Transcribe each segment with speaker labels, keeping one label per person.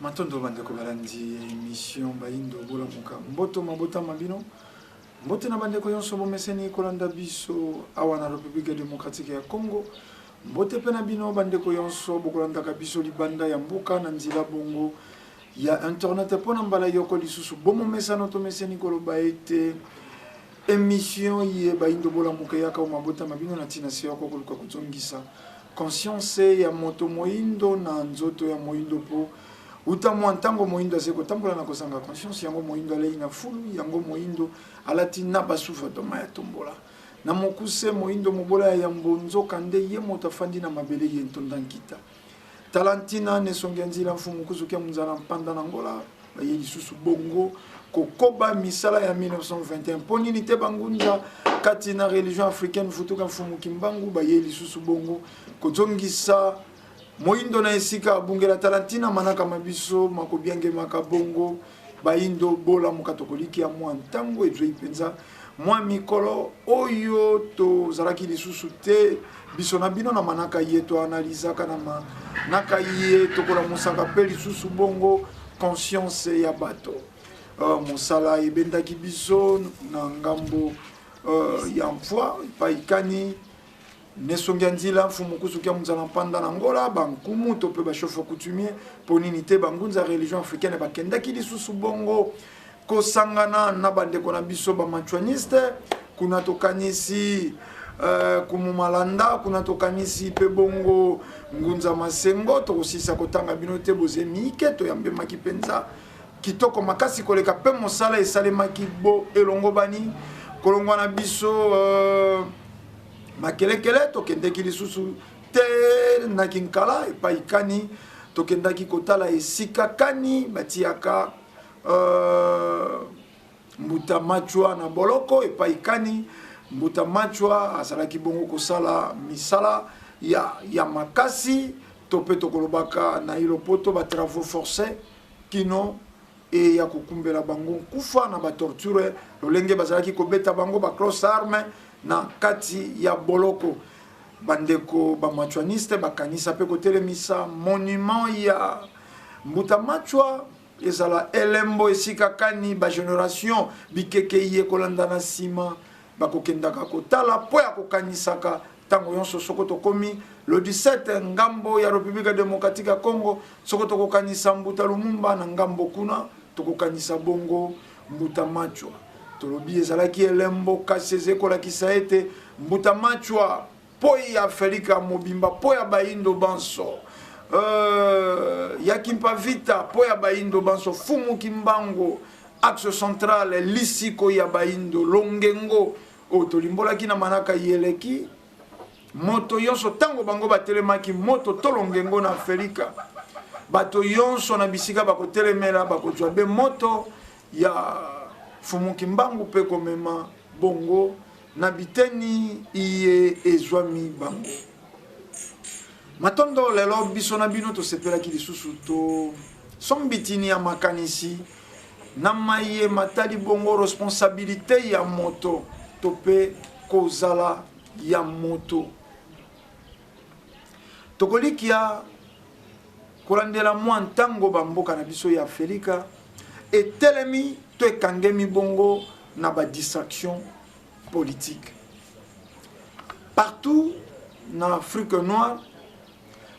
Speaker 1: Matondo bandeko balandi ya emission Bayindo Bolamuka. Mboto mabota ma bino. Mbote na bandeko yonso bomeseni kolanda biso awa na Republique Democratique ya Congo. Mbote pe na bino bandeko yonso bokolandaka biso libanda ya mboka na nzela bongo ya internet mpo na mbala yoko lisusu bomomesano tomeseni koloba ete emission ye Bayindo Bolamuka eyaka o mabota ma bino na ntina se yoko koluka kozongisa Conscience ya moto moindo na nzoto ya moindo po uta mwa ntango moindo azali kotambola na kozanga conscience yango moindo alei na fulu yango moindo alati na basuvatoma ya tombola na mokuse moindo mobola ya yambo nzoka nde ye moto afandi na mabele ye ntonda nkita tala ntina nesongi ya nzila mfumu kuzukia munzala mpanda na ngola baye lisusu bongo kokoba misala ya 1921 mpo nini te bangunza kati na religion africaine futuka mfumu kimbangu baye lisusu bongo kozongisa moindo na esika abungela tala ntina manaka ma biso makobiangemaka bongo bayindo bolamuka tokolikia mwa ntango ezwei mpenza mwa mikolo oyo tozalaki lisusu te biso na bino na manaka ye toanalizaka na manaka ye tokolamusaka mpe lisusu bongo conscience ya bato mosala ebendaki biso na ngambo ya mfwa epai kani nesongi ya nzila mfumu kusuki ya munzala mpanda na ngola bankumu to mpe bachauffeur coutumier mpo nini te bangunza religion africaine bakendaki lisusu bongo kosangana na bandeko na biso bamachuaniste kuna tokanisi kumumalanda kuna tokanisi mpe bongo ngunza masengo tokosilisa kotanga bino te boze mike toyambemaki mpenza kitoko makasi koleka mpe mosala esalemaki bo elongobani kolongwa na biso makelekele tokendeki lisusu te na kinkala epai kani tokendaki kotala esika kani batiaka mbuta machwa na boloko epai kani mbuta machwa azalaki bongo kosala misala ya makasi to mpe tokolobaka na ilopoto ba travaux forcés kino eya kokumbela bango nkufa na batorture lolenge bazalaki kobeta bango ba cross arme na kati ya boloko. Bandeko bamachuaniste bakanisa mpe kotelemisa monument ya mbuta machwa ezala elembo esika kani ba generation bikeke ye kolanda na nsima bakokendaka kotala mpo ya kokanisaka ntango nyonso soko tokomi le 17 ngambo ya Republique Démocratique ya Congo soko tokokanisa mbuta Lumumba na ngambo kuna tokokanisa bongo mbuta machwa tolobi ezalaki elembo kasi ezali kolakisa ete mbuta machwa mpo ya Afrika mobimba mpo ya bayindo banso ya Kimpa Vita mpo ya bayindo banso Fumu Kimbangu axe central lisiko ya bayindo longengo oyo tolimbolaki na manaka yeleki moto yonso ntango bango batelemaki moto to longengo na Afrika bato yonso na bisika bakotelemela bakozwa be moto ya Fumu Kimbangu mpe komema bongo na biteni iye ezwami bango. Matondo lelo biso na bino tosepelaki lisusu to sombitini ya makanisi na maye matali bongo responsabilité ya moto to mpe kozala ya moto. Tokolikia kolandela mwa ntango bamboka na biso ya Afrika etelemi to ekangemi bongo na ba distraction politique. Partout na Afrique noire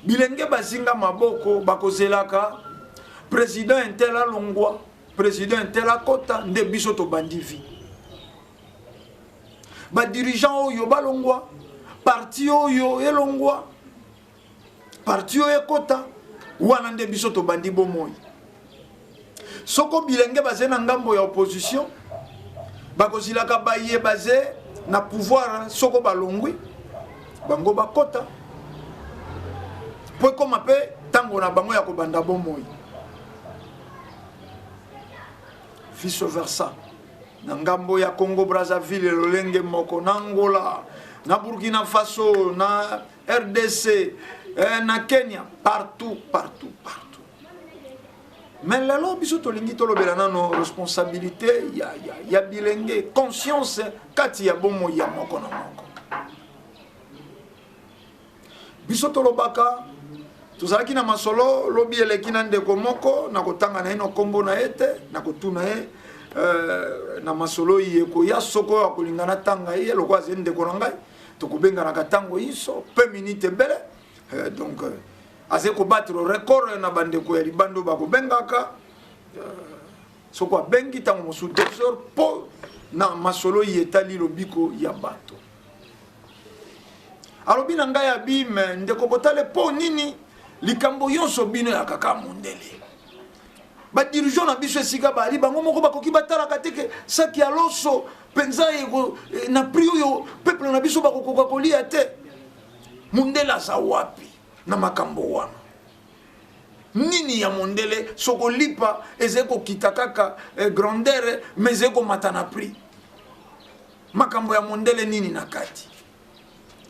Speaker 1: bilenge bazinga maboko bakozelaka président intel alongwa président intel akota nde biso tobandi vie. Ba dirigeant oyo balongwa parti oyo elongwa parti oyo ekota wana nde biso tobandi bomoi. Soko bilenge baze na ngambo ya opposition bakozilaka baye baze na pouvoir soko balongwi bango bakota po ekoma mpe ntango na bango ya kobanda bomoi. Vice versa na ngambo ya Congo Brazzaville lolenge moko na Angola na Burkina Faso na RDC na Kenya partout partout partout. Mais lelo biso tolingi tolobela nano responsabilité ya bilenge conscience kati ya bomoi ya moko na moko. Biso tolobaka Tozalaki na masolo lobi eleki na ndeko moko, nakotanga naino nkombo na ye te, nakotuna ye na masolo ye koya soko oyo akolinga natanga ye lokola azali ndeko na ngai, tokobenganaka ntango inso pe minute ebele. Donc azali kobattre record na bandeko ya libanda oyo bakobengaka. Soko abengi ntango mosusu 2 heures mpo na masolo ye etali lobiko ya bato. Alobi na ngai abi, me ndeko Botale, mpo nini likambo nyonso bino ya kaka mondele? Ba dirigeants na biso esika bali bango moko bakoki batalaka te ke saki ya loso mpenza na prix oyo peuple na biso bakokoka kolia te. Mondele aza wapi na makambo wana? Nini ya mondele soko lipa ezali kokita kaka grandeur mais ezali komata na prix? Makambo ya mondele nini na kati?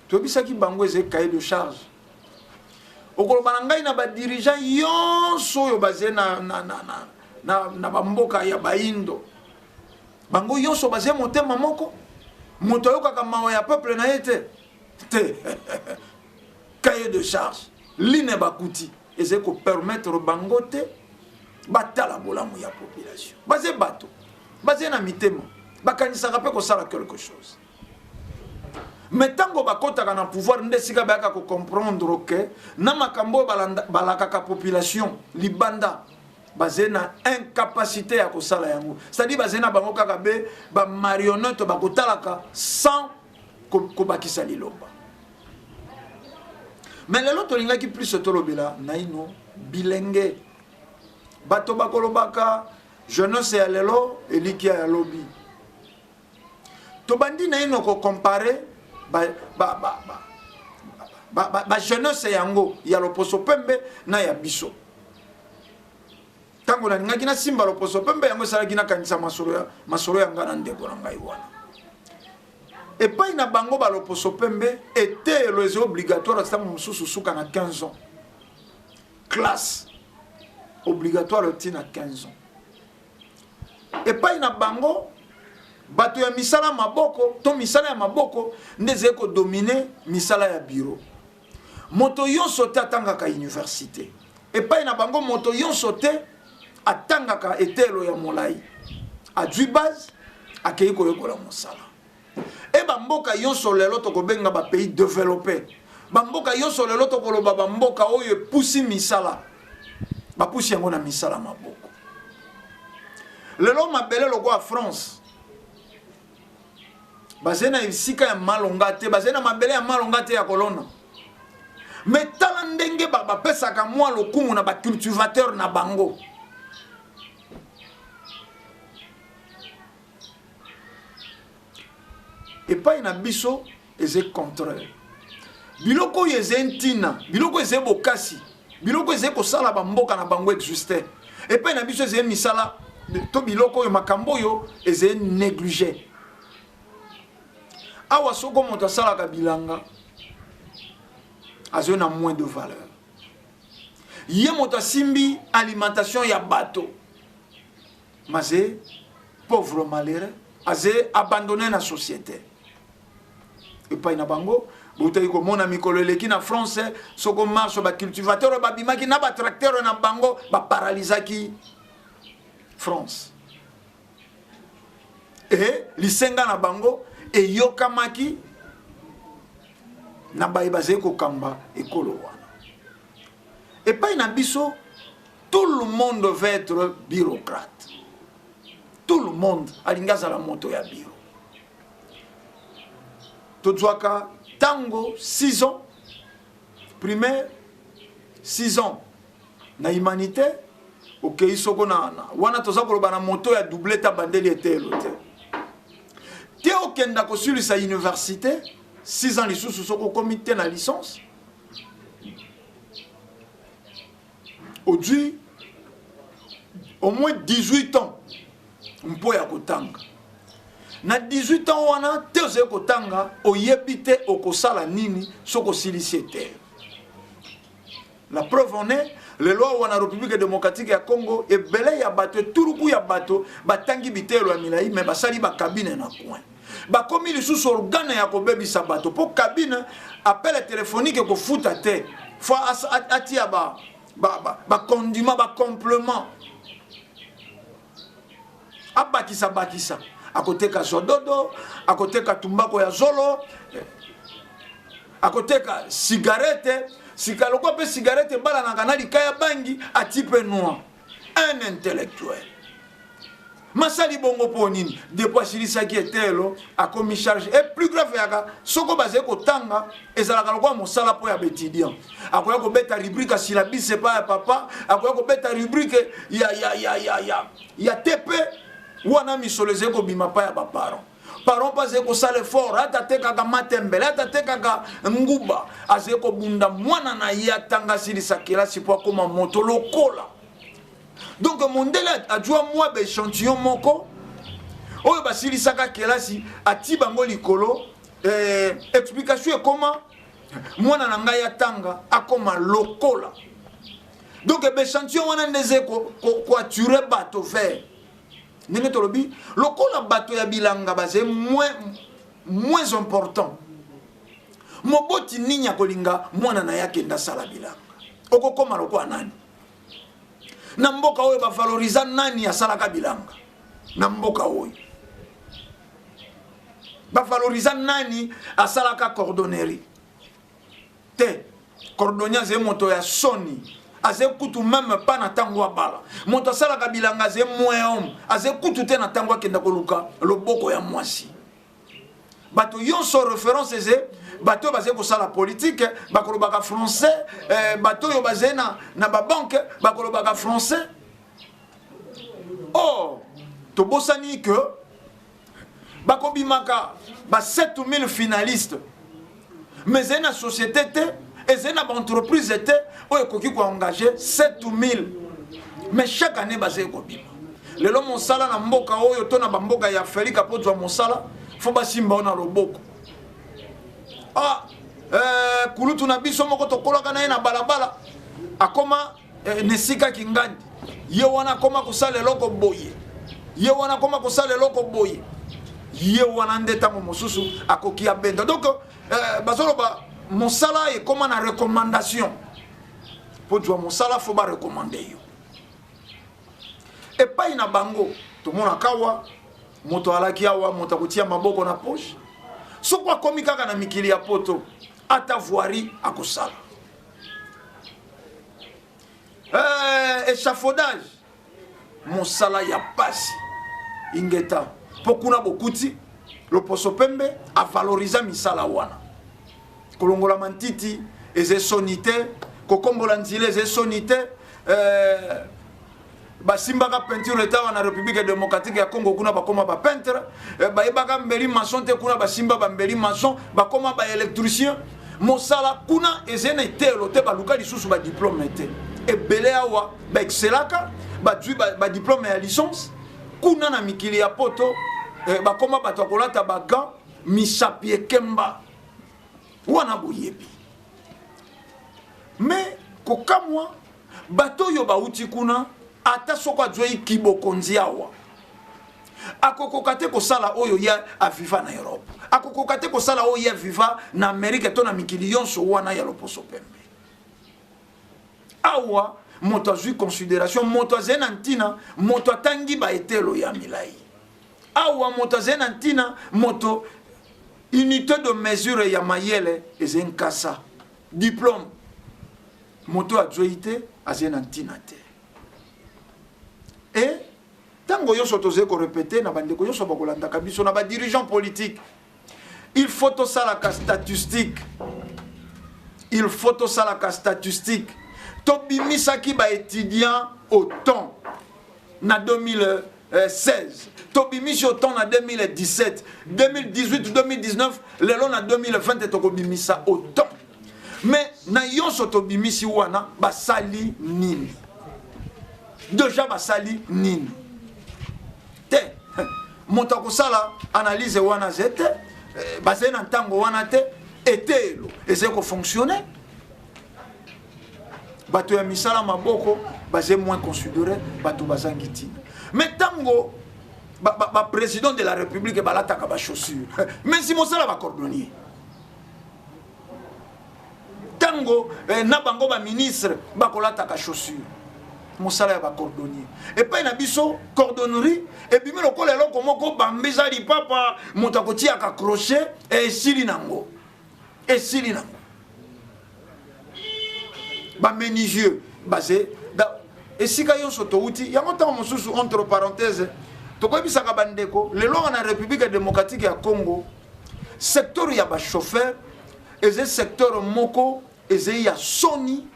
Speaker 1: Toyebisaki bango ezali cahier de charge. Okoloba na ngai na ba dirigeants nyonso oyo bazali na bamboka ya baindo, bango nyonso bazali motema moko, moto ayokaka mawa ya peuple na ye te te. Cahier de charge line bakuti ezali kopermettre bango te batala bolamu ya population. Baze bato baze na mitema, bakanisaka mpe kosala quelque chose. Mais ntango bakotaka na pouvoir nde esika bayaka kocomprendre ke na makambo oyo balakaka population libanda, baze na incapacité ya kosala yango. C'est-à-dire baze na bango kaka be ba marionnette bakotalaka sans kobakisa liloba. Mais lelo tolingaki plus tolobela naino bilenge. Bato bakolobaka jeunesse ya lelo elikia ya lobi. Tobandi naino kocompare ba jeunesse yango ya loposo pembe na ya biso. Ntango nalingaki nasimba loposo pembe yango esalaki nakanisa masolo ya ngai na ndeko na ngai wana. Epai na bango ba loposo pembe eteyelo eza obligatoire ntango mosusu suka na 15 ans. Classe obligatoire ti na 15 ans. Epai na bango bato ya misala maboko to misala ya maboko nde ezali kodomine misala ya bureau. Moto nyonso te atangaka université. Epai na bango moto nyonso te atangaka eteyelo ya molai. Azwi base akei koyekola mosala. E bamboka nyonso lelo tokobenga ba pays développé. Bamboka nyonso lelo tokoloba bamboka oyo epusi misala. Bapusi yango na misala maboko. Lelo mabele lokola France bazali na esika ya malonga te, bazali na mabele ya malonga te ya kolona. Mais tala ndenge bapesaka mwa lokumu na ba cultivateur na bango. Epai na biso eza contraire. Biloko oyo eza ntina, biloko eza bokasi, biloko eza kosala ba mboka na bango existe. Epai na biso eza misala to biloko oyo makambo oyo eza négligé. Awa soko moto asalaka bilanga azwi na moins de valeur. Ye moto asimbi alimentation ya bato. Maze pauvre malheureux aze abandonné na société. Epai na bango botaki komona mikolo eleki na France soko marche ba cultivateur babimaki na ba tracteur na bango ba paralysaki France. Et lisenga na bango eyokamaki na baye bazali kokamba ekolo wana. Epai na biso tout le monde veut être bureaucrate. Tout le monde alingi azala moto ya bureau. Tozwaka tango 6 ans primaire, 6 ans na humanité, okei soko na wana toza koloba na moto ya double ta bandeli eteyelo te. Te okenda kosilisa université 6 ans lisusu soko okomi te na licence. Ozwi au moins 18 ans mpo ya kotanga. Na 18 ans wana te ozali kotanga, oyebi te okosala nini soki osilisi eteyelo. La preuve en est, lelo awa na République démocratique ya Congo, ebele ya bato, etuluku ya bato batangi biteyelo ya milai, mais basali ba cabine na coin. Bakomi lisusu organe ya kobebisa bato po cabine appel téléphonique ekofuta te. Faut atia ba ba ba condiment, ba complément. Abakisa bakisa. Akoteka zododo, akoteka tumbako ya zolo, akoteka cigarette, sika lokwa pe cigarette ebalanaka na likaya bangi, ati pe noir. Un intellectuel. Masali bongo mpo nini? Depuis asilisaki eteyelo, akomi charge. Et plus grave yaka, soko bazali kotanga, ezalaka lokola mosala mpo ya baetudiant. Akoya kobeta rubrique ya syllabus epai ya papa, akoya kobeta rubrique ya TP, wana misolo ezali kobima epai ya baparent. Parent mpe azali kosala effort, ata atekaka matembele, ata atekaka nguba, azali kobunda mwana na ye atanga asilisa kelasi mpo akoma moto lokola. Donc mondele ajua mwa ba échantillon moko oyo basilisaka kelasi, ati bango likolo, explication ekoma mwana na ngai atanga akoma lokola. Donc ba échantillon wana nde eze ko attirer bato vers ndenge tolobi lokola bato ya bilanga baze moins important. Moboti nini akolinga mwana na ye akenda asala bilanga? Okokoma lokola nani? Na mboka oyo bavaloriza nani asalaka bilanga? Na mboka oyo bavaloriza nani asalaka cordonnerie? Te, cordonnier azali moto ya soni, azali kutu même pas na ntango abala. Moto asalaka bilanga azali moins homme, azali kutu te na ntango akenda koluka loboko ya mwasi. Bato nyonso référence eze bato oyo bazali kosala politique bakolobaka français, bato oyo bazali na babanke bakolobaka français. Or tobosani que bakobimaka ba 7000 finalistes, mais ezali na société te, ezali na baentreprise te oyo ekoki koengage 7000, mais chaque année bazali kobima. Lelo mosala na mboka oyo to na bamboka ya Afrika po zwa mosala fo basimba oyo na loboko. Kulutu na biso moko tokolaka na ye na balabala, akoma na esika kingandi, ye wana akoma kosala eloko boye, ye wana akoma kosala eloko boye, ye wana nde ntango mosusu akoki abenda. Donc bazoloba mosala ekoma na recommandation, po zwa mosala fo ba recommander yo. Epai na bango tomonaka awa moto alaki awa, moto akotia maboko na poche, soko akomi kaka na mikili ya poto ata voirie akosala. Échafaudage mosala ya pasi ingeta, po kuna bokuti loposo pembe avaloriza misala wana. Kolongola mantiti eze soni te, kokombola nzela eze soni te. Basimbaka peinture eta wana République démocratique ya Congo, kuna bakoma ba peintre, bayebaka mbeli maçon te, kuna basimba ba mbeli maçon, bakoma ba électricien. Mosala kuna eze na etelo te, baluka lisusu ba diplôme te. Ebele awa ba excelaka, bazwi ba diplôme ya licence, kuna na mikili ya poto, bakoma bato ya kolata ba gants, misapi ekemba. Wana boyebi. Mais kokamwa bato oyo bauti kuna, ata soko azwei kibokonzi awa, akokoka te kosala oyo ye aviva na Europe, akokoka te kosala oyo ye aviva na Amérique to na mikili yonso wana ya loposo pembe. Awa moto azwi considération, moto azali na ntina, moto atangi ba etelo ya milai. Awa moto azali na ntina, moto unité de mesure ya mayele ezali nkasa, diplôme. Moto azwi te, azali na ntina te. Et tango nyonso tozali korepete na bandeko nyonso bakolandaka biso na ba dirigeants politiques, il faut tosalaka statistique, il faut tosalaka statistique. Tobimisaki ba étudiants autant na 2016, tobimisi autant na 2017, 2018, 2019, lelo na 2020 tokobimisa autant. Mais na nyonso tobimisi wana basali nini? Déjà basali nini? Te, moto akosala analyse wana ze te, bazali na ntango wana te, etelo ezali kofonctionner. Bato ya misala maboko bazali moins considéré, bato bazangi ntina. Mais ntango ba président de la République balataka ba chaussure, mais si mosala ba cordonnier, ntango Ntango eh, na bango baministre bakolataka chaussure, mosala ya bacordonnier. Epai na biso cordonnerie ebimi lokola eloko moko bambisa lipapa, moto akotiyaka crochet esili nango, esili nango. Bamenisieux baze esika nyonso touti yango. Ntango mosusu, entre parenthèse, tokoyebisaka bandeko, lelo na République démocratique ya Congo, secteur ya bachauffeur eza secteur moko ezali ya soni.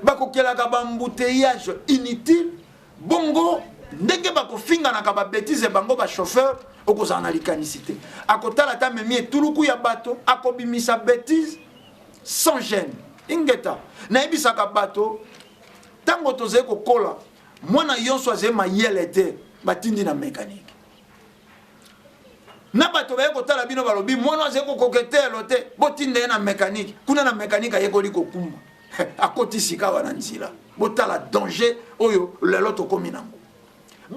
Speaker 1: Bakokelaka baembouteillage inutile bongo, ndenge bakofinganaka babêtises bango bachauffeur. Okozala na likanisi te, akotala ata memi etuluku ya bato, akobimisa bêtise sans gêne. Ingeta. Nayebisaka bato, ntango tozali kokola, mwana nyonso azali mayele te, batindi na mécanique. Na bato baye kotala bino, balobi mwana azali kokoka eteyelo te, botinda ye na mécanique. Kuna na mécanique ayekoli kokumba, akoti sika wana nzela. Botala danger oyo lelo tokómi nango,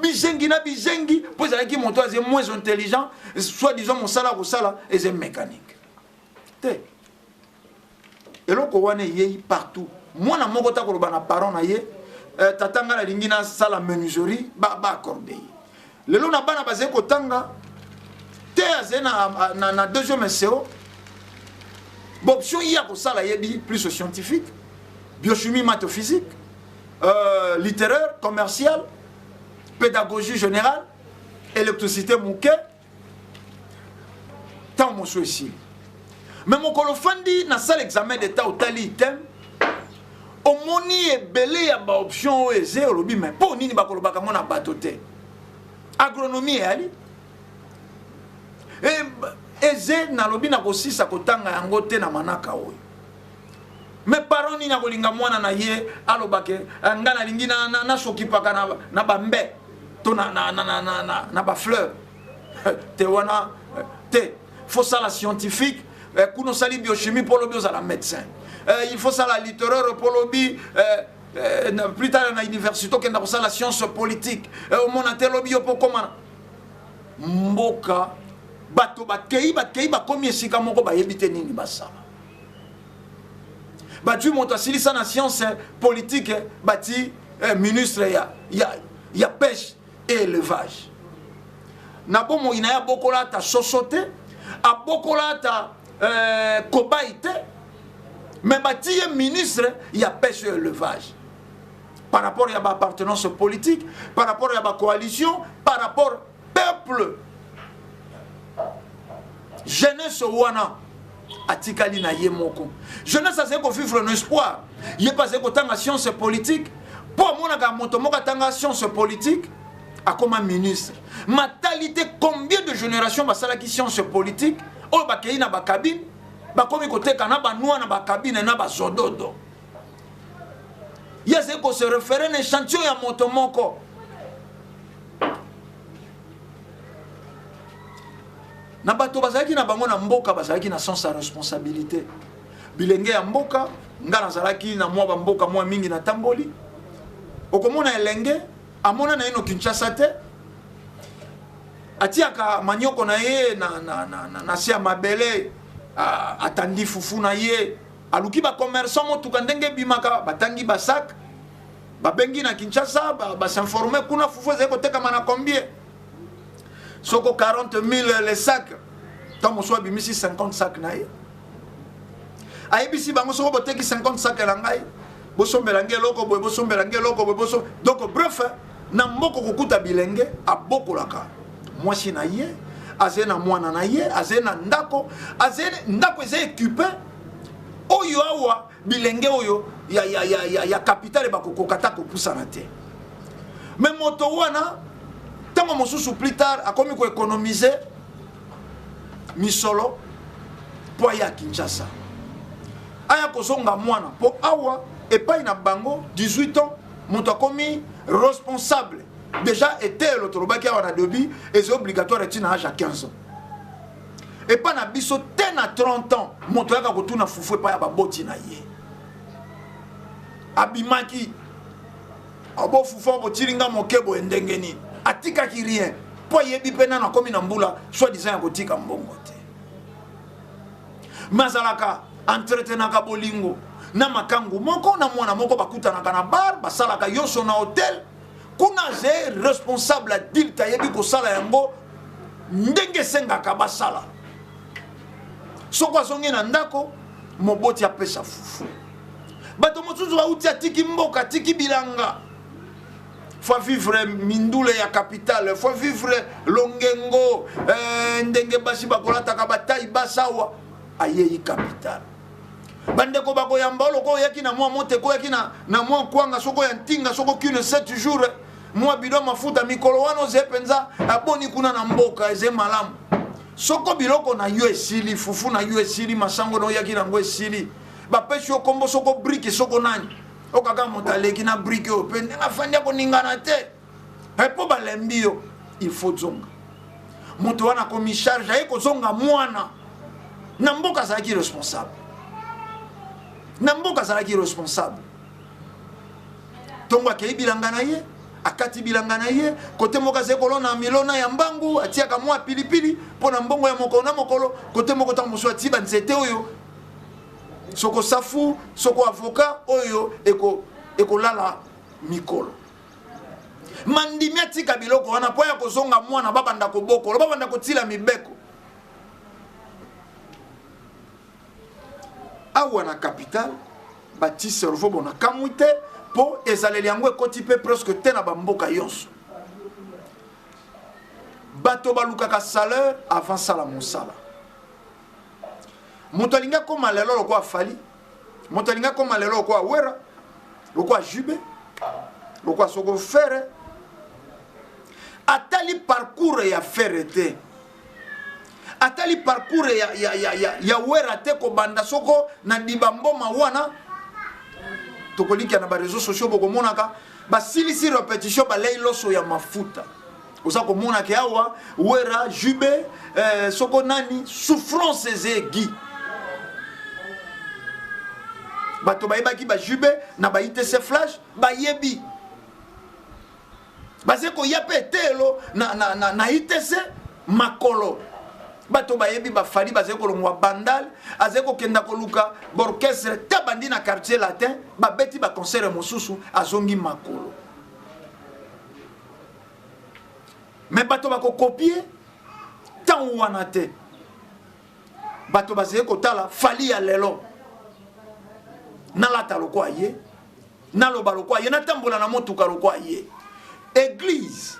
Speaker 1: bizengi na bizengi, mpo ezalaki moto azali moins intelligent, soit disant mosala kosala eza mécanique te. Eloko wana eyei partout. Mwana moko ta koloba na parent na ye: eh, tata, ngai nalingi nasala menuiserie. Baaccorde ye. Lelo na bana bazali kotanga te, azali na deuxième SEO, baoption ye ya kosala yebi plus scientifique, biochimie, math, physique, littéraire, commercial, pédagogie générale, électricité moke. Ntango mosusu esili me mokolo ofandi na salle examen d'état, otali item, omoni ebele ya baoption oyo eze, olobi: me mpo nini bakolobaka ngo na bato te? Agronomie eyali eze. Nalobi na kosisa kotanga yango te na manaka oyo. Me parent nini akolinga mwana na ye alobake: eh, nga nalingi nasokipaka na, na, na bambe to na bafleur te? Wana eh, te, faut sala scientifique. eh, kuna osali biochimie mpo lobi ozala médecin. Il faut sala littéraire mpo lobi plus tard na université okenda kosala science politique. Omona te, lobi yo mpo okóma mboka. Bato bakei, bakei, bakomi esika moko, bayebi te nini basala. Bazwi moto asilisa na science politique, bati ministre ya pêche et élevage. Na bomoi na ye abokola ata soso te, abokola ata cobaye te, mais bati ye ministre ya pêche et élevage par rapport ya baappartenance politique, par rapport ya bacoalition, par rapport peuple. Jeunesse wana atikali na ye moko. Jeunesse azali kovivre na espoir. Ye mpe azali kotanga science politique mpo amonaka moto moko atanga science politique akoma ministre. Matali te combien de génération basalaki science politique oyo bakei na bacabine, bakomi koteka na banwa na bacabine na bazododo. Ye azali kose référer na échantillon ya moto moko. Na bato bazalaki na bango na mboka, bazalaki na sens ya responsabilité. Bilenge ya mboka, nga nazalaki na mwa bamboka mwa mingi natamboli, okomona elenge amona na ye no Kinshasa te, atiaka manioko na ye na se ya mabele, atandi fufu na ye, aluki bacommerçant, motuka ndenge ebimaka, batangi basac, babengi na Kinshasa, basinforme kuna fufu ezali kotekama na combien, soko 40 000 le sac. Ntango mosusu abimisi 50 sac na ye, ayebisi bango: soko boteki 50 sac na ngai, bosombela ngai eloko boye, bosombela ngai eloko boye, boso. Donc bref, na mboka kokuta bilenge abokolaka mwasi na ye, azali na mwana na ye, azali na ndako, azali ndako eza équipé. Oyo awa bilenge oyo ya capitale bakokoka ta kopusana te. Me moto wana, ntango mosusu plus tard akomi koéconomiser misolo mpo aya Kinshasa, aya kozonga mwana, mpo awa epai na bango 18 ans moto akomi responsable déjà. Eteyelo tolobaki awa na début, eza obligatoire etina âge ya 15 ans. Epai na biso te, na 30 ans moto ayaka kotuna fufu epai ya baboti na ye. Abimaki abo fufu botili nga moke boye, ndenge nini? Atikaki rien mpo ayebi mpe nano akomi na mbula soi-disant ya kotika mbongo te. Me azalaka Entretenaka bolingo na makangu moko na mwana moko, bakutanaka na bar, basalaka yonso na hotel. Kuna ze responsable adulte ayebi kosala yango ndenge esengaka basala. Soko azongi na ndako, moboti apesa fufu. Bato mosusu bauti atiki mboka, atiki bilanga. Faut vivre mindule ya capitale, faut vivre longengo, ndenge basi bakolataka batai basawa, ayei capitale. Bandeko bakoyamba oyo lokola oyaki na mwa moteko, oyaki na mwa nkwanga, soko ya ntinga, soko kino 7 jours, mwa bido mafuta, mikolo wana oze mpenza aboni kuna na mboka, eze malamu. Soko biloko na yo esili, fufu na yo esili, masango na oyaki nango esili, bapesi yo kombo soko briki soko nani, okaka moto aleki na briki oyo mpe ndenge afandi akoningana te, mpo balembi yo, il faut zonga. Moto wana akomi charge, aye kozonga mwana. Na mboka azalaki responsable. Na mboka azalaki responsable. Tongo akei bilanga na ye, akati bilanga na ye, kote moko azali kolona milona ya mbangu, atiaka mwa pilipili mpo na mbongo ya mokolo na mokolo, kote moko ntango mosusu atii banzete oyo soko safu, soko avocat oyo ekolala mikolo. Mandimi atika biloko wana mpo ya kozonga mwana, babanda kobokolo, babanda kotila mibeko. Awa na capitale bati cerveau bona kamwi te mpo ezaleli yango ekoti mpe presque te na bamboka yonso. Bato balukaka salaire avant sala mosala. Moto alingi akoma lelo lokola Fally, moto alingi akoma lelo lokola Wera, lokola Jube, lokola soko Ferre. Atali parcours ya Ferre te, atali parcours ya Wera te, kobanda soko na dibamboma wana tokolikia na ba réseaux sociaux bokomonaka basilisi répétition balei loso ya mafuta. Oza komona ke awa Wera, Jube, soko nani, souffrance ezegi. Bato bayebaki ba Jube na ba ITC Flash bayebi. Baze koya pe etelo na ITC makolo. Bato bayebi ba Fally baze kolongwa Bandal, aze kokenda koluka orchestre ta bandi na quartier latin, babeti ba concert mosusu azongi makolo. Mais bato bakokopie ntango wana te. Bato bazali kotala Fally ya lelo, nalata lokwa ye, naloba lokwa ye, natambola na motuka lokwa ye. Église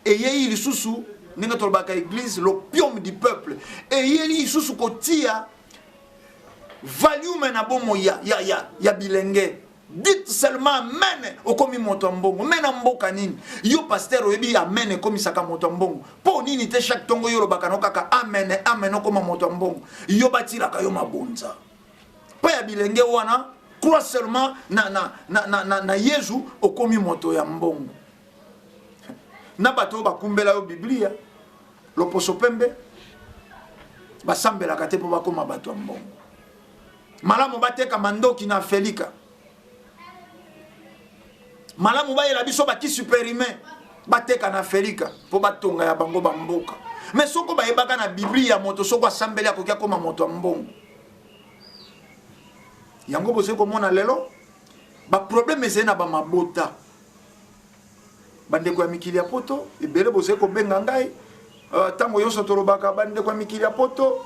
Speaker 1: eyei lisusu ndenge tolobaka église l'opium du peuple, eyei lisusu kotia volume na bomoi ya bilenge. Dites seulement amen, okomi moto ya mbongo. Mais na mboka nini? Yo pasteur oyebi amen ekomisaka moto ya mbongo. Po nini te chaque tongo yo lobaka no kaka amen, amen okoma moto ya mbongo. Yo batilaka yo mabonza. Pa ya bilenge wana, crois seulement na Yezu okomi moto ya mbongo. Na bato oyo bakumbela yo Biblia, loposo pembe, basambelaka te po bakoma bato ya mbongo. Malamu bateka mandoki na Felika. Malamu bayela biso baki superhumain bateka na Felika po batonga ya bango ba mboka. Mais soko bayebaka na Biblia moto soko asambeli akoki akoma moto ya mbongo. Yango bozali komona lelo ba problème ezali na ba mabota. Bandeko ya mikili ya poto ebele bozali kobenga ngai. Tango nyonso tolobaka bandeko ya mikili ya poto,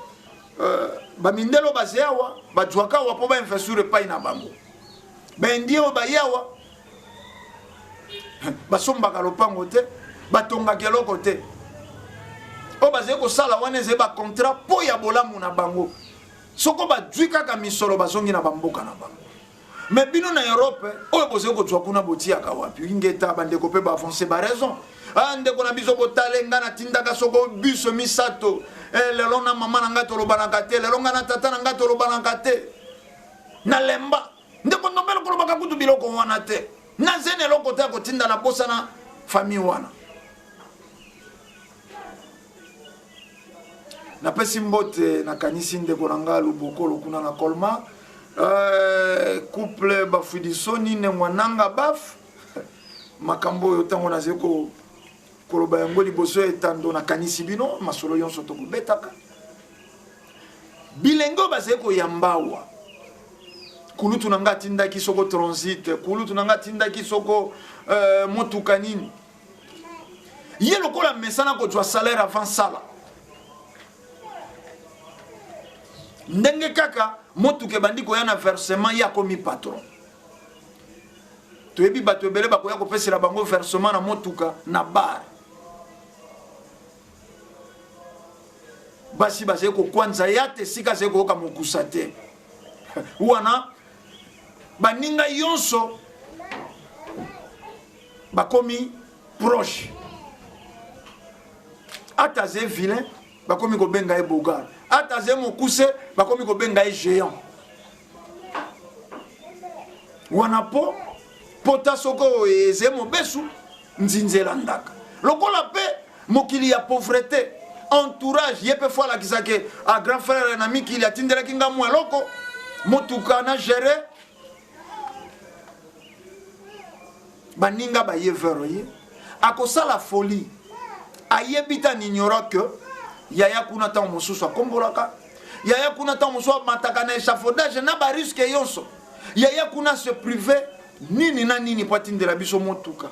Speaker 1: bamindelo baze awa, bazwaka awa po ba investir epai na bango. Ba indien oyo baye awa, basombaka lopango te, batongaka eloko te. Oyo bazali kosala wana ezali ba contrat po ya bolamu na bango. Soko bazwi kaka misolo bazongi na bamboka na bango. Mais bino na Europe, oyo bozali kozwa kuna botiaka wapi? Ingeta bandeko pe ba avancer ba raison. Ah, ndeko na biso botale nga natindaka soko bus misato. Lelo na mama na nga tolobanaka te, lelo nga na tata na nga tolobanaka te. Na lemba. Ndeko Ndombele kolobaka kutu biloko wana te. Na zene eloko te ya kotinda na bosana famille wana. Napesi mbote nakanisi ndeko na nga Lubokolo kuna na Colmar. Couple Bafudisoni Nengwa Nanga Baf. Makambo oyo tango nazali koloba yango liboso ya etando nakanisi bino masolo yonso tokobetaka. Bilenge oyo bazali koyamba awa. Kulutu na nga atindaki soko transit, kulutu na nga atindaki soko euh, motuka nini. Ye lokola mesana kozwa salaire avant sala. Ndenge kaka motuka ebandi koya na versement, ye akomi patron. Toyebi bato ebele bakoya kopesela bango versement na motuka na bar. Basi bazali kokwanza ye ata esika azali koyoka mokusa te. Wana baninga yonso bakomi proche, ata azali vilain bakomi kobenga ye bogar, ata azali mokuse bakomi kobenga ye géant. Wana po pota soko ezali mobesu nzinzi elandaka lokola mpe mokili ya pauvreté entourage ye mpe fo alakisa ke a grand frère na mikili atindelaki nga mwa eloko motuka na gere baninga baye vers ye akosala folie ayebi te anignora que yaya kuna ntango mosusu akombolaka yaya kuna ntango mosusu amataka na échafaudage na bariske yonso yaya kuna se prive nini na nini mpo atindela biso motuka.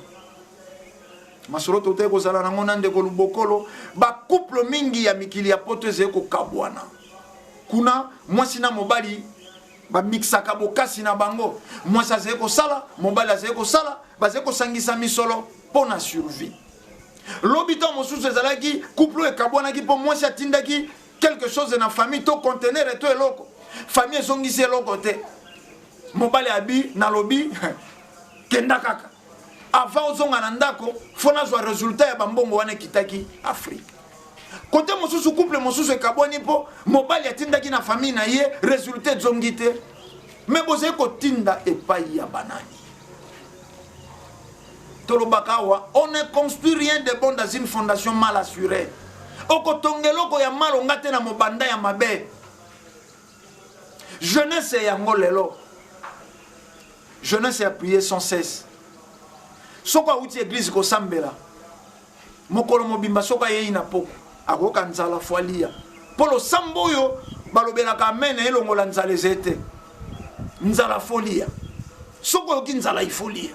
Speaker 1: Masolo totaki kozala nango na ndeko Lubokolo, ba couple mingi ya mikili ya poto ezali kokabwana. Kuna mwasi na mobali bamixaka bokasi na bango, mwasi azali kosala, mobali azali kosala, bazali kosangisa misolo mpo na survie. Lobi ntango mosusu ezalaki couple oyo ekabwanaki mpo mwasi atindaki quelque chose na famille to conteneur to eloko, famille ezongisi eloko te, mobali abi nalobi kenda kaka avant ozonga na ndako fo nazwa resultat ya bambongo wana ekitaki Afrique. Kote mosusu couple mosusu ekabwani mpo mobali atindaki na famille na ye resultat ezongi te. Me bozali kotinda epai ya banani? Tolobaka awa, on ne construit rien de bon dans une fondation mal assurée. Okotonga eloko ya malonga te na mobanda ya mabe. Jeunesse yango lelo, jeunesse ya prier sans cesse. Soko awuti église kosambela mokolo mobimba, soko ayei na poko akoyoka nzala fo alia, mpo losambo oyo balobelaka amen elongola nzala eza te. Nzala fo lia, soko oyoki nzala il faut lia,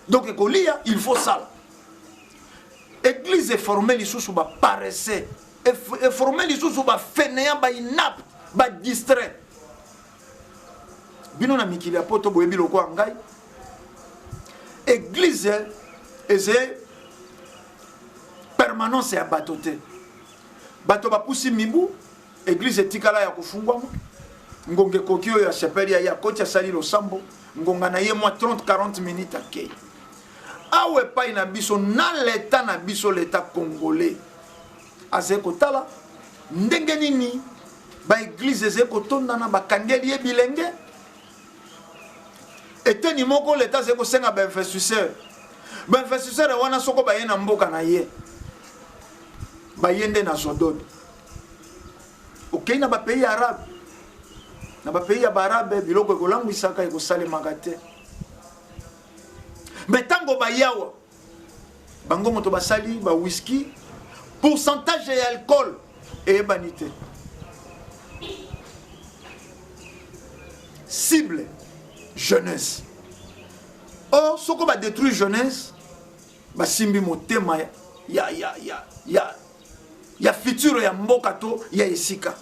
Speaker 1: donc ekolia il faut sala. Église eforme lisusu ba paresseux, eforme lisusu ba fainéant, ba inapte, ba distrait. Bino na mikili ya poto boyebi lokola ngai, église eze permanence ya bato te. Bato bapusi mibu, église etikala ya kofungwama, ngonga ekoki oyo asepeli aye akoti asali losambo, ngonga na ye mwa 30-40 minutes akei. Awa epai na biso na leta na biso, leta congolais azali kotala ndenge nini ba église ezali kotondana, bakangeli ye bilenge eteni moko. Leta azali kosenga ba investisseur, ba investisseur wana soko baye na mboka na ye, baye nde na zodode. Okei na ba pays arabe, na ba pays ya ba arabe biloko ekolangwisaka ekosalemaka te. Mais ntango bayawa bango moto basali ba whisky, pourcentage ya alcool eyebani te. Cible jeunesse. Or soko ba détruire jeunesse, basimbi motema ya, ya, ya, ya, ya futur ya mboka to ya esika.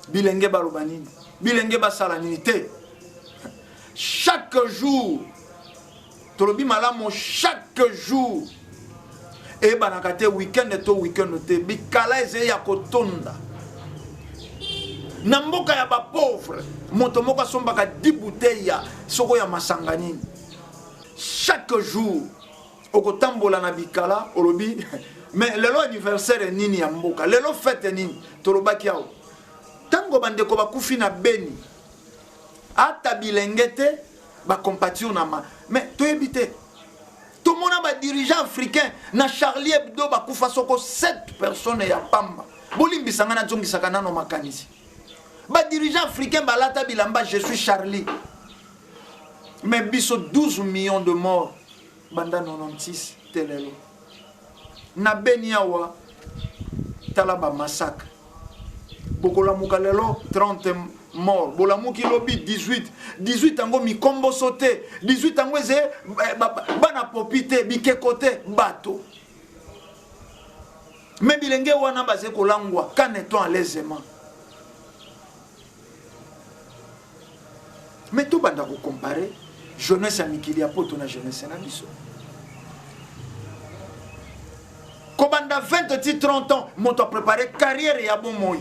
Speaker 1: Bilenge baloba nini? Bilenge basala nini te? Chaque jour tolobi malamu, chaque jour eyebanaka te weekend to weekend te, bikala ezali ya kotonda na mboka ya bapauvre. Moto moko asombaka 10 bouteille ya soko ya masanga nini. Chaque jour okotambola na bikala olobi mais lelo anniversaire nini ya mboka, lelo fête nini? Tolobaki awa ntango bandeko bakufi na Beni, ata bilenge te bacompature na ma, mais toyebi te. Tomona ba dirigeant africain na Charlie Hebdo bakufa soko 7 personnes ya pamba. Bolimbisa nga nazongisaka nano makanisi. Ba dirigeant africain balata bilamba je suis Charlie, mais biso 12 millions de morts banda 96 te lelo. Na Beni awa tala ba massacre. Bokolamuka lelo 30 mort, bolamuki lobi 18, 18 yango mikomboso te, 18 yango eze eh, bana popi te, bikeko te, bato. Mais bilenge wana baze kolangwa, qu'en est-on à l'aisément? Mais tobanda kocompare jeunesse ya mikili ya poto na jeunesse na biso. Kobanda 20 ti 30 ans, moto a préparé carrière ya bomoi.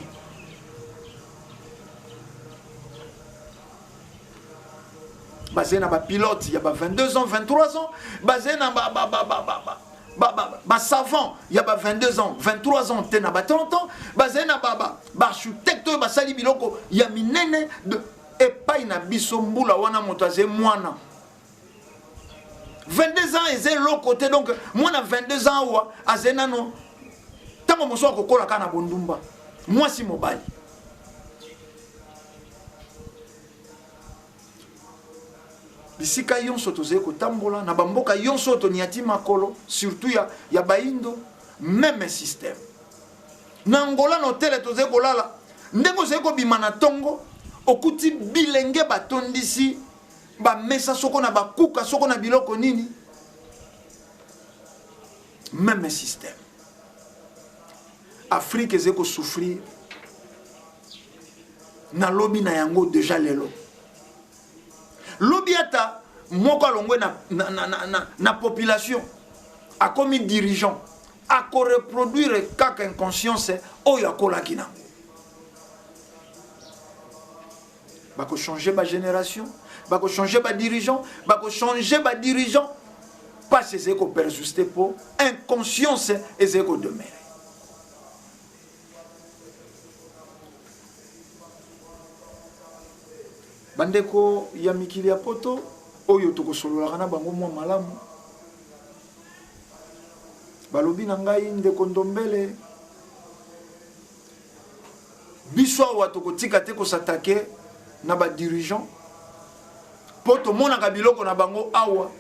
Speaker 1: Bazali na ba pilote ya ba 22 ans, 23 ans, bazali na ba, ba, ba, ba, ba, ba, ba, ba, ba savant ya ba 22 ans, 23 ans te na ba 30 ans, bazali na ba, ba, ba architecte oyo basali biloko ya minene de epai na biso mbula wana moto azali mwana 22 ans eza eloko te. Donc mwana 22 ans awa azali nano ntango mosusu akokola kaka na bondumba mwasi mobali. Bisika yonso tozali kotambola na bamboka yonso oyo toniati makolo, surtout ya, ya baindo, meme système. Na Angola na hotele tozali kolala, ndenge ozali kobima na ntongo okuti bilenge batondisi bamesa soko na bakuka soko na biloko nini, meme système. Afrique ezali kosouffrir na lobi na yango deja lelo. Lobi ata moko alongwe na, na, na, na, na, na population akomi dirigeant, akoreproduire kaka inconscience oyo akolaki nango. Bakochange ba génération, bakochange ba dirigeant, bakochange ba dirigeant, pasi ezali kopersiste mpo inconscience ezali kodemere. Bandeko ya mikili ya poto oyo tokosololaka na bango mwa malamu balobi na ngai, ndeko Ndombele, biso awa tokotika te kosatake na ba dirigeant mpo tomonaka biloko na bango awa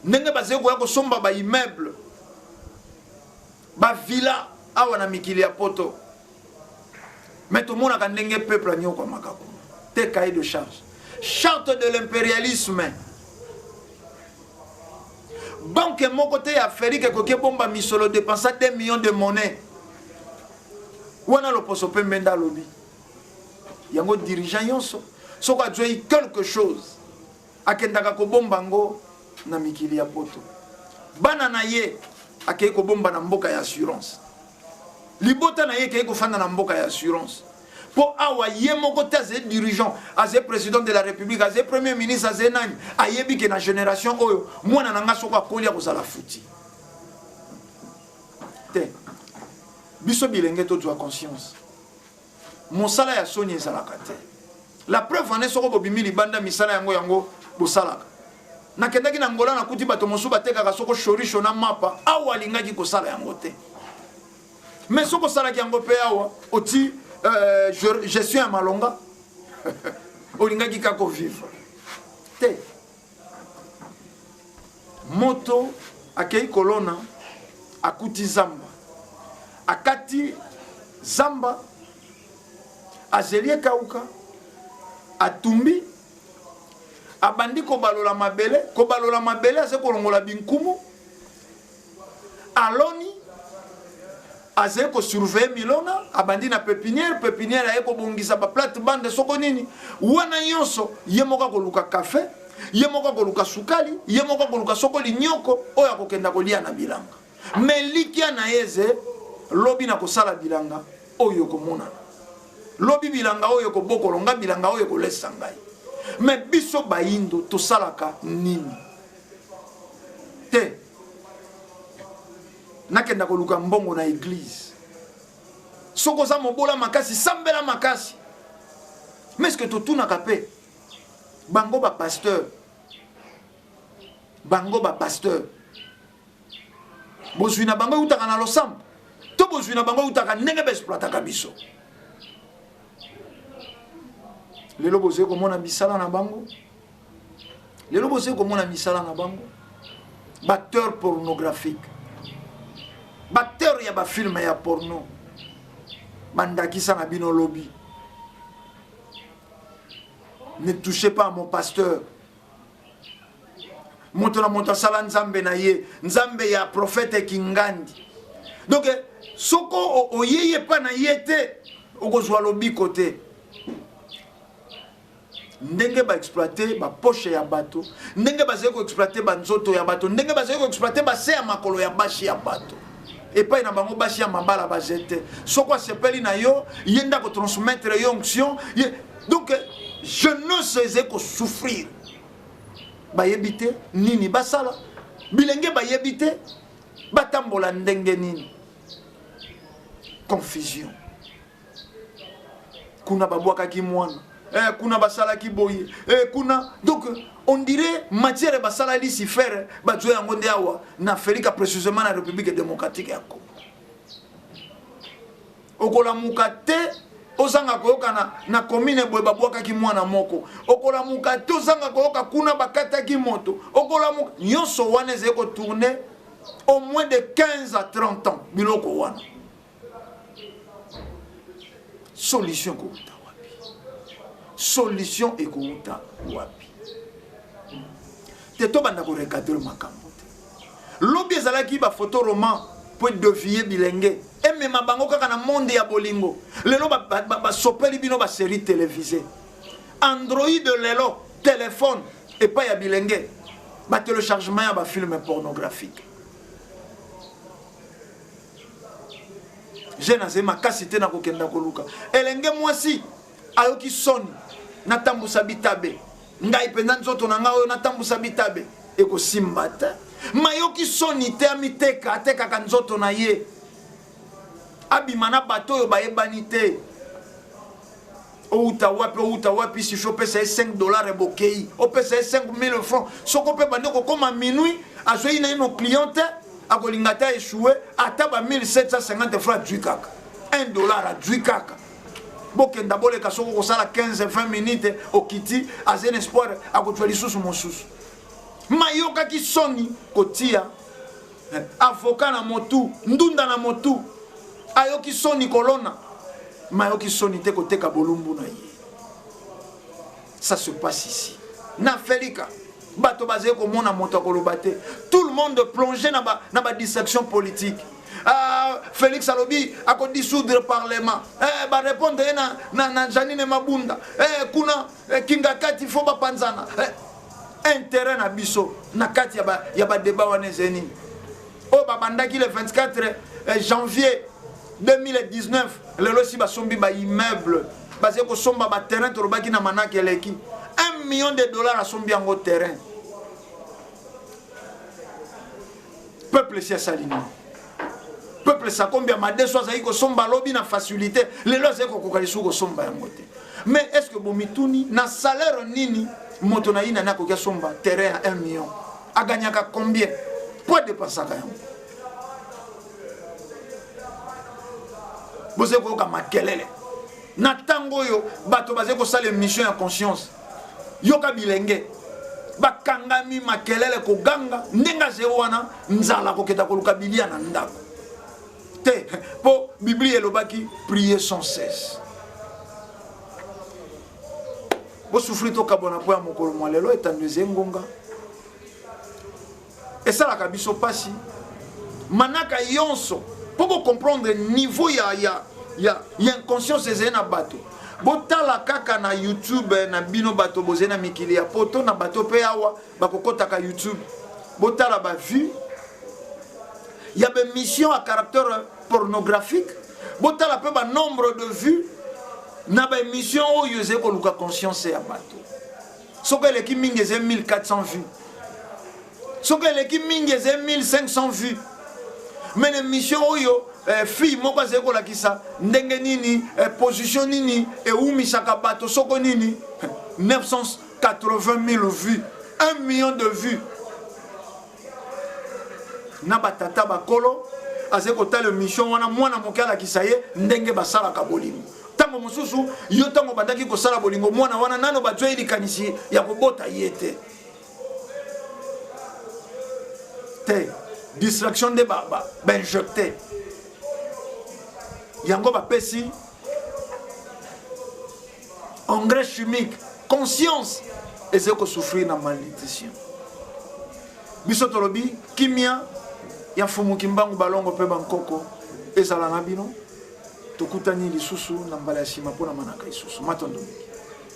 Speaker 1: ndenge bazali koya kosomba ba immeuble, ba villa awa na mikili ya poto, mais tomonaka ndenge peuple anyokwamaka kuna te. Cahier de charge, charte de l'impérialisme, banque moko te ya Afrique ekoki ebomba misolo dépensa 2 millions de monnaie wana. Loposo mpe mbenda alobi yango, dirigeant nyonso soki azwei quelque chose akendaka kobomba yango na mikili ya poto, bana na ye akei kobomba na mboka ya assurance, libota na ye ekei kofanda na mboka ya assurance, mpo awa ye moko te azali dirigeant, azali président de la république, azali premier ministre, azali nani, ayebi ke na génération oyo mwana na nga soko akoli akozala futi te. Biso bilenge tozwa conscience, mosala ya soni ezalaka te. La preuve en est, soko bobimi libanda, misala yango yango bosalaka. Nakendaki na Angola, nakuti bato mosusu batekaka soko chorisho na mapa. Awa alingaki kosala yango te, mais soki osalaki yango mpe awa oti gestion ya malonga, olingaki kaka kovivre te. Moto akei kolona, akuti zamba, akati zamba, azeli ekauka, atumbi, abandi kobalola mabele, kobalola mabele, aze kolongola binkumu, aloni, azali kosurveille milona, abandi na pépinière, pépinière aye kobongisa baplate bande soko nini wana nyonso. Ye moko akoluka kafe, ye moko akoluka sukali, ye moko akoluka soko linyoko oyo akokenda kolia na bilanga. Me likia na ye eze lobi na kosala bilanga oyo ekomonana lobi, bilanga oyo ekobokolo nga, bilanga oyo ekolesa ngai. Me biso bayindo tosalaka nini te? Nakenda koluka mbongo na eglise. Soki oza mobola makasi, sambela makasi. Mais ce que totunaka mpe bango bapasteur, bango bapasteur, bozwi na bango eutaka na losambo to bozwi na bango eutaka ndenge baexploitaka biso? Lelo bozali komona misala na bango, lelo bozali komona misala na bango, baacteur pornographique, baacteur ya bafilme ya porno. Bandakisa na bino lobi. Ne touchez pas à mon pasteur. Moto na moto asala nzambe na ye, nzambe ya prophète Kingandi. Donc soko oyei epa na ye te, okozwa lobiko te. Ndenge ba exploiter ba poche ya bato, ndenge bazali ko exploiter ba nzoto ya bato, ndenge bazali ko exploiter ba se ya makolo ya basi ya bato. Epai na bango basi ya mabala baze te. Soko asepeli na yo, ye nde ako transmettre yo onction. Ye... Donc jeunesse ezali ko souffrir. Bayebi te nini basala, bilenge bayebi te batambola ndenge nini. Confusion. Kuna babwakaki mwana, eh, kuna basalaki boye, eh, kuna donc on dirait matière basala Lucifer bazwa yango nde awa na Afrika, précisément na République démocratique ya Congo. Okolamuka te ozanga koyoka na commune boye babwakaki mwana moko, okolamuka te ozanga koyoka kuna bakataki moto, okolamuka nyonso wana ezali kotourner au moins de 15 à 30 ans biloko wana. Solution ekouta wapi? Solution ekouta wapi? Te tobanda korecadre makambo te. Lobi ezalaki ba photo roman po devier bilenge emema bango kaka na monde ya bolingo. Lelo basopeli bino ba série télévisée. Android lelo téléphone epai ya bilenge ba téléchargement ya ba film pornographique. Jeune azali makasi te na kokenda koluka elenge mwasi, ayoki soni, natambusa bitabe ngai mpenza nzoto na ngai oyo natambusa bitabe ekosimba te. Mayoki soni te, amiteka, atekaka nzoto na ye, abima na bato oyo bayebani te. Outa wapi, outa wapi, sufi opesa ye 5 dollars ebokei, opesa ye 5000 francs. Soko mpe bande kokoma minuit, azwei na ye no client te, akolinga ata échoué, ata ba 1750 francs adwi kaka, 1 dollar adwi kaka. Bokenda boleka, soko kosala 15 20 minutes okiti, aze na espoir akozwa lisusu mosusu. Mayokaki soni kotia avocat na motu, ndunda na motu, ayoki soni kolona, mayoki soni te koteka bolumbu na ye. Ça se passe ici na Felika. Bato bazali komona moto akoloba te, tout le monde plongé na ba, na ba distraction politique. Ah, Félix alobi ako dissoudre parlement, eh, ba répondre ye na, na, na Janine Mabunda, eh, kuna eh, Kingakati fo bapanzana, eh, intérêt na biso na kati ya ba, ya ba débat wana ezali nini? Oyo babandaki le 24 eh, janvier 2019, lelo si basombi ba immeuble, bazali kosomba ba terrain, tolobaki na manaka eleki 1 million de dollars asombi yango terrain. Peuple si asali nini? Peuple sakombi ya madeso azali kosomba lobi na facilité, lelo azali kokoka lisusu kosomba yango te. Mais est-ce que bomituni na salaire nini moto na ye nani akoki asomba terrain ya 1 million? Aganyaka combien? Po adépensaka yango? Bozali koyoka makelele na ntango oyo bato bazali kosala émission ya conscience. Yoka bilenge bakangami makelele koganga ndenge azali wana, nzala kokenda koluka bilia na ndako te, po Biblia elobaki prier sans cesse. Bosufri tokabwana po ya mokolo mwa lelo, etando ezali ngonga esalaka biso pasi manaka yonso po bocomprendre niveau ya, ya, ya, ya inconscience ezali na bato. Botala kaka na YouTube na bino bato bozali na mikili ya poto, na bato pe awa bakokotaka YouTube, botala ba vue ya ba émission à caractère pornographique, botala pe ba nombre de vues na ba émission oyo ezali koluka conscience ya bato. Soki eleki mingi ezali 1400 vues, soki eleki mingi ezali 1500 vues. Mais na émission oyo eh, fille moko azali kolakisa ndenge nini eh, position nini ewumisaka bato soko nini, 980 000 vues, 1 million de vues. Na batata bakolo azali kotala émission wana, mwana moke alakisa ye ndenge basalaka bolingo. Ntango mosusu yo ntango obandaki kosala bolingo, mwana wana nano bazwa ye likanisi ya kobota ye te. Te distraction nde ba injecte yango, bapesi. Engrais chimique, conscience ezali kosouffrir na malnutrition. Biso tolobi kimia ya Mfumu Kimbangu, balongo mpe bankoko ezala na bino. Tokutani lisusu na mbala ya nsima mpo na manaka lisusu. Matondo mingi.